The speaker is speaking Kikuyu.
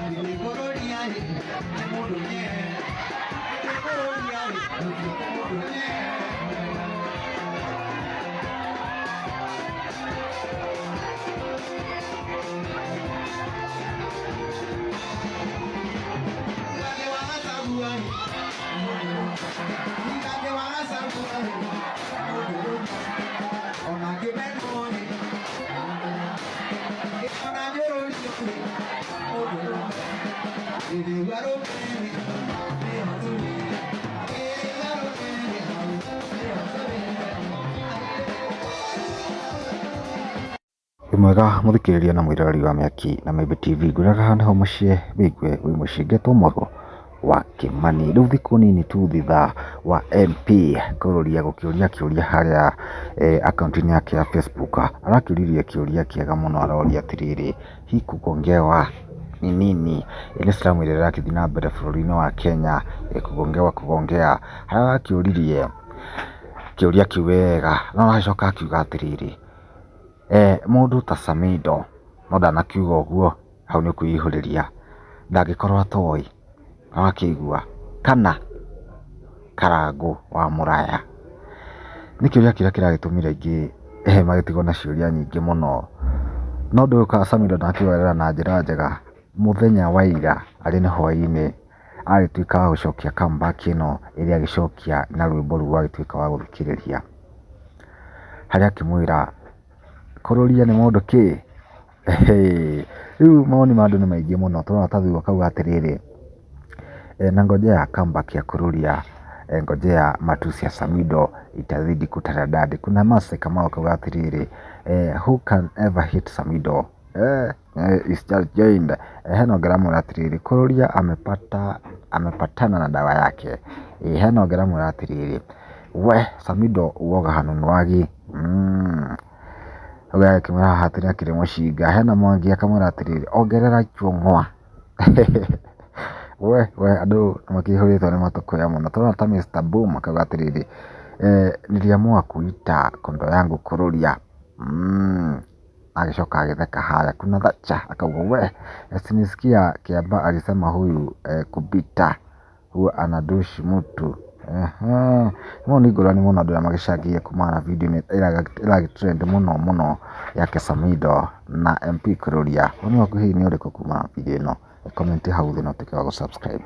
Wĩ mwega mũthikĩrĩria na mwĩroreri wa Mĩaki na Mĩmbi TV, ngwĩraga haha nĩho mũciĩ wĩigue wĩ mũciĩ ngetwo Mũrũ wa Kĩmani. Rĩu thikũ nini tu thutha wa MP kũrũria gũkĩũria kĩũria harĩa akaunti-inĩ yake ya Facebook, arakĩũririe kĩũria kĩega mũno aroria atĩrĩrĩ, hihi kugongewa ni nini? Ĩ nĩ slum ĩrĩa ĩrakĩthiĩ na mbere bũrũri-inĩ wa Kenya, kugongewa kugongea, harĩa arakĩũririe kĩũria kĩu wega no aracoka akiuga atĩrĩrĩ, Mũndũ ta Samidoh no ndanakiuga ũguo, hau nĩ kwĩihũrĩria, ndangĩkorwo atoĩ, nĩwakĩigua, kana Karangũ wa Mũraya. Nĩ kĩũria kĩrĩa kĩragĩtũmire aingĩ magĩtigwo na ciũria nyingĩ mũno. No ũndũ ũyũ Samidoh ndakĩwerera na njĩra njega, mũthenya wa ira arĩ nĩ hwainĩ, agĩtuĩka wa gũcokia come back ĩno ĩrĩa agĩcokia na rwĩmbo rũu agĩtuĩka wa gũthikĩrĩria. Harĩa akĩmwĩra kũrũria nĩ mũndũ kĩ? Rĩu mawoni ma andũ nĩ maingĩ mũno tũrona ta thutha akauga atĩrĩrĩ, na ngojea come back ya Kururia, ngojea matusi ya Samidoh itazidi kutaradadi. Kuna Mercy Kamau akauga atĩrĩrĩ, who can ever hate Samidoh? Is just joined. Hena ũngĩ ũramwĩra atĩrĩrĩ, Kururia amepata amepatana na dawa yake. Hena ũngĩ ũramwĩra atĩrĩrĩ, we Samidoh uoga hanunuagi. Ũngĩ agakĩmwĩra haha atĩ nĩakĩrĩ mũcinga. Hena Mwangi akamwĩra atĩrĩrĩ, ongerera ichung'wa. We we andũ makĩihũrĩtwo nĩ matũkũya mũno. Tũrona ta Mr Boom akauga atĩrĩrĩ, niliamua kuita kondo yangu Kururia. Agĩcoka agĩtheka harĩa. Kuna Thatcher akauga we si nilisikia Kiamba alisema huyu kubita huwa anadushi mtu. Mau nĩ ngũrani mũno andũ arĩa magĩcangĩire kumana na video ĩno ĩragĩ trend mũno mũno yake Samidoh na MP Kururia. Woni waku hihi nĩ ũrĩkũ kumana na video ĩno? Comment hau thĩ na ũtuĩke wa gũ subscribe.